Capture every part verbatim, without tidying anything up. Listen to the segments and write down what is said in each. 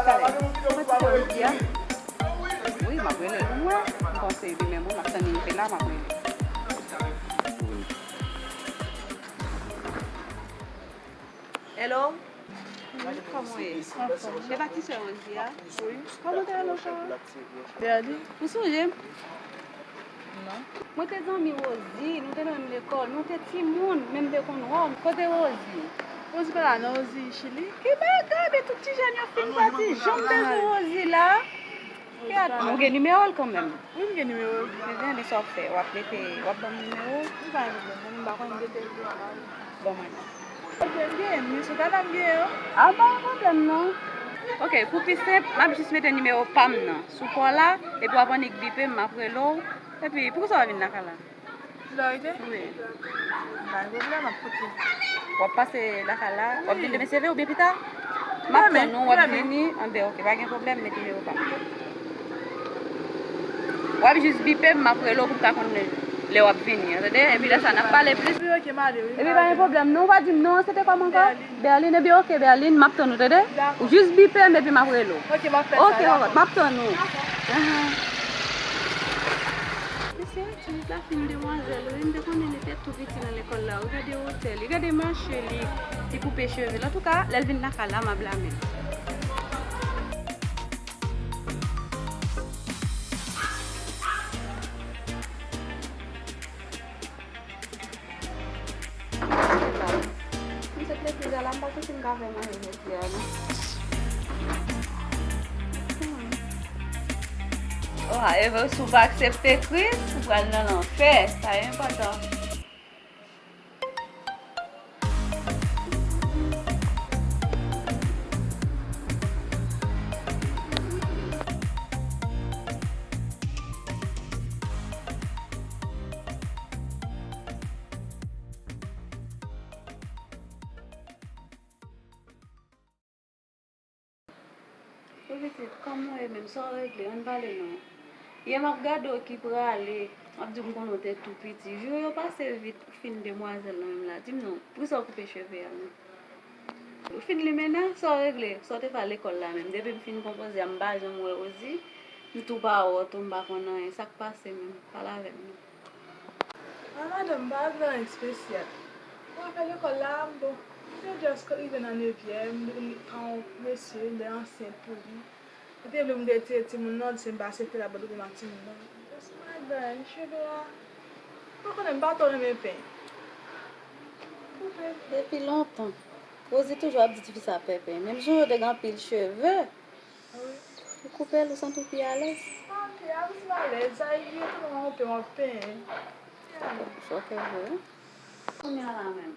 Ou wè ti sè Rosie a? Wi, m ap rele l pou m wè. M panse li menm, wi, m ap tann li, li te la, m ap rele l. Hello? Wi, kòman w ye? Anfòm. Se pa ti sè Rosie a? Wi. Kòman w te rele ankò? Berline. Ou sonje m? Non. Mwen te zanmi Rosie, nou te nan menm lekòl, nou te timoun, men m te konn wè w. Kote Rosie? Rosie pa la non, Rosie Chili. Ki bagay, men tout ti jèn yo fin pati, jan m te sou Rosie la. Gad, mwen gen nimewo l kanmenm. Wi, m gen nimewo l. Ebyen, men sa w ap fè, w ap rete, w ap ban m nimewo w? M pa gen pwoblèm, mwen menm m pa konn m rete. Bon, mwen. Pwoblèm gen, men sou dada m gen an. A, pa gen pwoblèm non. Ok, pou pi senp, m ap jis mete nimewo pa m nan sou pa w la, epi w ap annik bipe m, m ap rele w. Epi, poukisa w pa vin lakay la? Floride? Wi. Pa gen pwoblèm, m ap koute. W ap pase lakay la? W ap vin demen seve oubyen pita? M ap tann ou, w ap vini? Anben, ok, pa gen pwoblèm, mete nimewo pa m. W ap jis bipe m, m ap rele w pou m ka konn lè w ap vini an, tande? Epi lè sa, n ap pale plis. Epi, ok, m ale, wi. Epi, pa gen pwoblèm, non, w pa di m non, se te kòman ankò? Berline. Berline, ebyen, ok, Berline, m ap tann ou, tande? Dakò. Ou jis bipe m, epi m ap rele w. Ok, m ap fè sa, dakò. Ok, m ap tann ou. Ahan. Mesye, ti pitit la fin demwazèl, wi, m te konnen li te tou piti nan lekòl la, wi, gade wotè li, gade mache li, ti koupe cheve l. Antouka, lè l vin lakay la, m a blame l. M sot legliz la, m pa santi m ka fè manje jodi a, non. Hmm. Oh, Eva, si w pa aksepte Kris, ou pral nan lanfè. Sa enpòtan. Wi pitit, kòman w ye menm? Sa w regle? Ann pale non. Yè m ap gade w ki prale, m ap di w m konnen w te tou piti. Jou yo pase vit, ou fin demwazèl lan menm la. Di m non, poukisa w koupe cheve a menm? Ou fin limena? Sa w regle? Sa w te fè lekòl la menm? Depi m fin konpoze a, m pa janm wè Rosie. M tou pa wè w tou, m pa konn anyen. Sa k pase menm? Pale avè m non. A madanm, pa gen anyen espesyal. Bon, afè lekòl la, m bon. M te just rive nan nevyèm, m te konn ka yon mesye, m te ansent pou li. Li te vle pou m te tire timoun nan, di se m pa aksepte l ap abandone m ak timoun nan. Just madanm, cheve a. Ou konnen m pa twò renmen penyen. Koupe. Depi lontan, Rosie toujou ap di tifi sa pè penyen. Menm jan yo te gen anpil cheve. Wi. Ou koupe l, ou santi w pi alèz? Ah, pi alèz, m alèz. Sa rive tou nan yon pen, w ap penyen. Pi alèz. Sa w fè vre, wi. Kounye a la menm,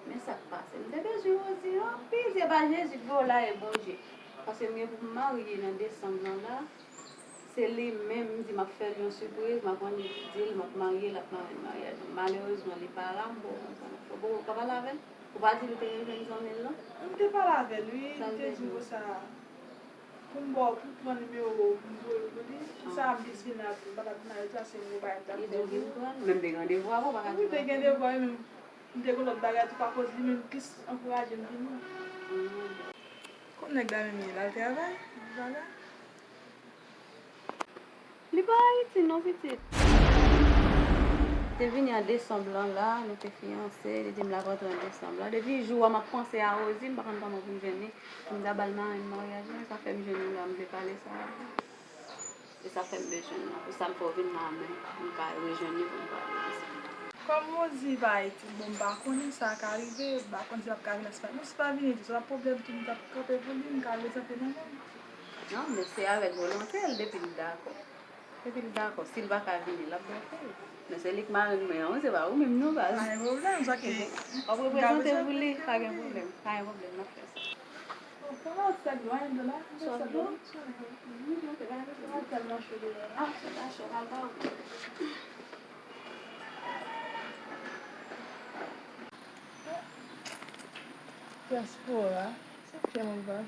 men sa k pase. M te bezwen Rosie anpil. Se pa Jezi k voye w la, e Bondye. Paske m gen pou m marye nan desanm nan la. Se li menm, m di m ap fè l yon sipriz, m ap annik di l m ap marye, l ap marye nan maryaj mwen. Malerezman, li pa la, m poko konn sa n ap fè. Ou poko ka pale avè l? Ou pa di l ou te rejwenn zanmi l lan? M te pale avè l, wi. Li te di m konsa. Pou m ba w, pou m pran nimewo w, pou m voye w pou li. Pou sa a, m te vin la tou. M pa t ap vin la tou, se yon bagay m t ap fè. Li di w vin pran l, men m te gen randevou avè w, pa ka di m pa vin. Wi, te gen randevou avè m, men m te gen lòt bagay tou, akoz li menm plis ankouraje m vini. Kot nèg la menm ye? L al travay? Li pa la? Li pa Ayiti non, pitit. Te vini an desanm lan la, nou te fiyanse, li di m l ap rantre an desanm lan. Depi jou a m ap panse a Rosie, m pa konn kòman pou m jwenn li. Pou m ta ba l marenn maryaj mwen, sa fè m jwenn ou la, m vle pale sa avè w. E sa fè m bezwen w la. Pou sa m fè w vin la menm, pou m ka rejwenn li, pou m pale de sa. Kòm Rosie pa Ayiti, bon, m pa konnen sa ka rive, m pa konn si l ap ka vin an Espay. Non, si l pa vini, se pa pwoblèm tou, m t ap kanpe pou li, m ka prezante nan men l. Non, men se avèk volonte l, depi l dakò. Depi l dakò, si l pa ka vini, l ap bloke l. Men se li k marenn mwen an, wi, se pa ou menm non, baz. Pa gen pwoblèm, sa ke. W ap reprezante pou li, pa gen pwoblèm, pa gen pwoblèm, n ap fè sa. Bon, kòman w sèl dlo a, dlo la? Sòt dlo? Wi, ok, pa gen pwoblèm. Tèlman cho deyò la. Ah, se pa cho, pa l pa ou. Dyaspora, sa k fè mwen pa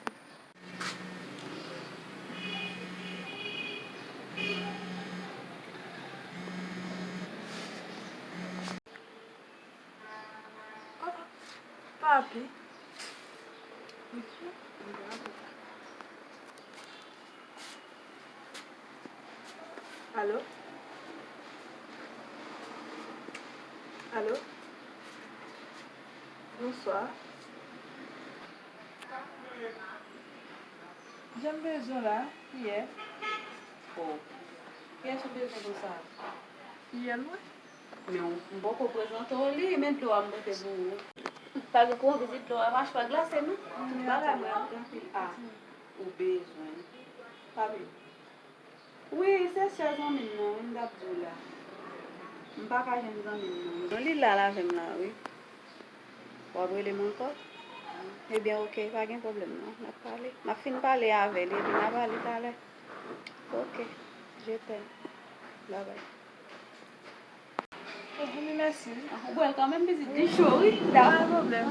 Papi. Alo? Alo? Bonswa. Jan m bezwen w la, kiyès? Oh. Kiyès ou bezwen konsa? Fiyèl mwen. Men w, m poko prezante w li, men dlo a m pote pou ou. Pa gen kouran vizit dlo a, machwa glase non. Tout bagay mwen ap tranpil. Ah, ou bezwen. Pa vle. Wi, se sè zanmi m nan, wi, m t ap di w la. M pa ka jwenn zanmi m nan. Non, li la, l avè m la, wi. W ap rele m ankò? Ebyen, oke, pa gen pwoblèm non, n ap pale. M ap fin pale avè l, epi n a pale talè. Oke, je t'aime. Babay. Oh, men mèsi wi. Ah, ou bwè l kanmenm, pitit, li cho wi. Pa gen pwoblèm.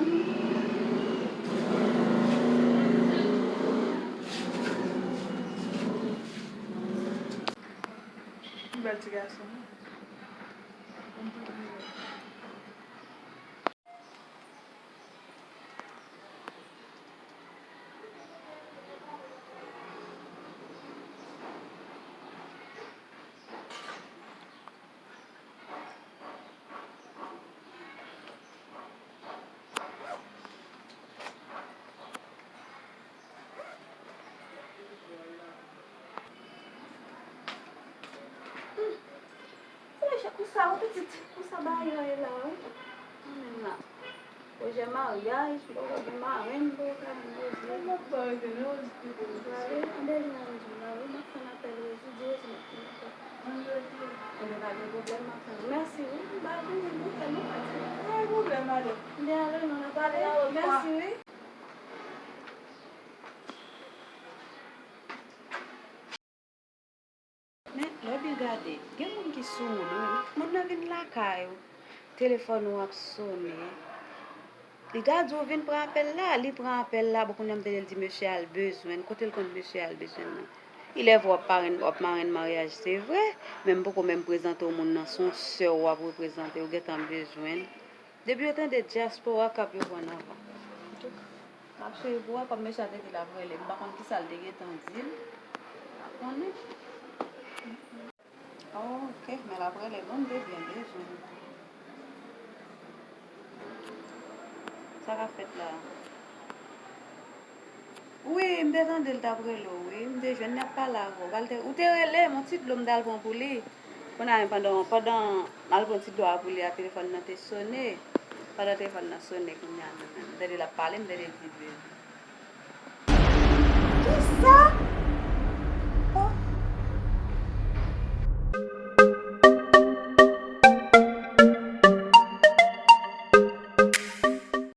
Yon bèl ti gason. Wi, se konsa, wi, pitit. Konsa bagay yo ye la, wi. Mwen menm la. Pwojè maryaj, m poko gen marenn, m poko ka jwenn Rosie. Mwen pa rete non, Rosie te pou Rosie. Ann ale, ann ale nan Rosie la, wi, m ap fè n apèl Rosie, di Rosie m ap fè n apèl. Ann Rosie. Ebyen, pa gen pwoblèm, m ap tann. Mèsi, wi, m pa jwenn nouvèl non, Fatima. Pa gen pwoblèm, madanm. M ale non, n ap pale. Mèsi, wi. Men, lè w byen gade, gen moun ki sou moun, wi. Moun nan vin lakay ou, telefòn ou ap sonnen. Li ta di w vin pran apèl la, li pran apèl la, bon, kounye a m tande l di mesye a l bezwen l. Kote l konn mesye a l bezwen l nan? Ilève w ap parenn, w ap marenn maryaj, se vre, men m poko menm prezante w moun nan, se yon sè w w ap reprezante, ou gentan bezwen l. Depi yo tande dyaspora k ap yo pran nan van. Antouka, m ap swiv pou wè, kòm mesye a te di l ap rele m, m pa konn kisa l te gentan di l. M pa konnen. Oh, oke, men l ap rele m, m te byen bezwen l. Sa k ap fèt la? Wi, m te tande l t ap rele w, wi. M te jwenn li ap pale avè w. Ou te rele m, yon ti dlo m t al pran pou li. Kounye a, pandan, pandan m al pran ti dlo a pou li a, telefòn nan te sonnen. Pandan telefòn nan sonnen, kounye a, m tande l ap pale, m tande l di, "Baby." Kisa